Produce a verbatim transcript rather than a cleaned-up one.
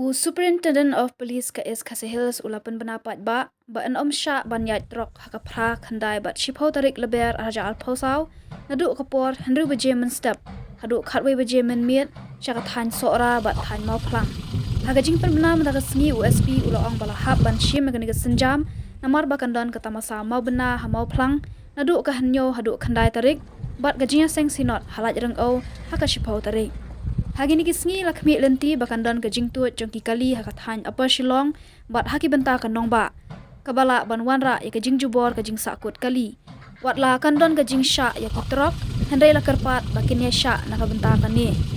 U Superintendent of Police ka East Khasi Hills u la pynbna paidbah ba yn ym shah ban ïaid trok ha ka phra, khyndai bad shiphew tarik Lber ar hajar arphew saw, naduh ka por hynriew baje mynstep haduh khatwei baje mynmiet sha ka thaiñ Sohra bad thaiñ Mawphlang. Ha ka jingpynbna mynta ka sngi, u S P u la ong ba la hap ban shim ïa kane ka sienjam namar ba kan don ka tamasa mawbynna ha Mawphlang naduh ka hynñiew haduh khyndai tarik, bad ka jingïaseng synod ha Laitryngkew ha ka shiphew tarik. Ha kine ki sngi la khmih lynti ba kan don ka jingtuid jong ki kali ha ka thaiñ Upper Shillong bad ha ki bynta ka nongbah, kaba lah ban wanrah ïa ka jingjubor ka jingsahkut kali. Wat la kan don ka jingshah ïa ki trok, hynrei la kyrpad ba kin ïashah na ka bynta kane.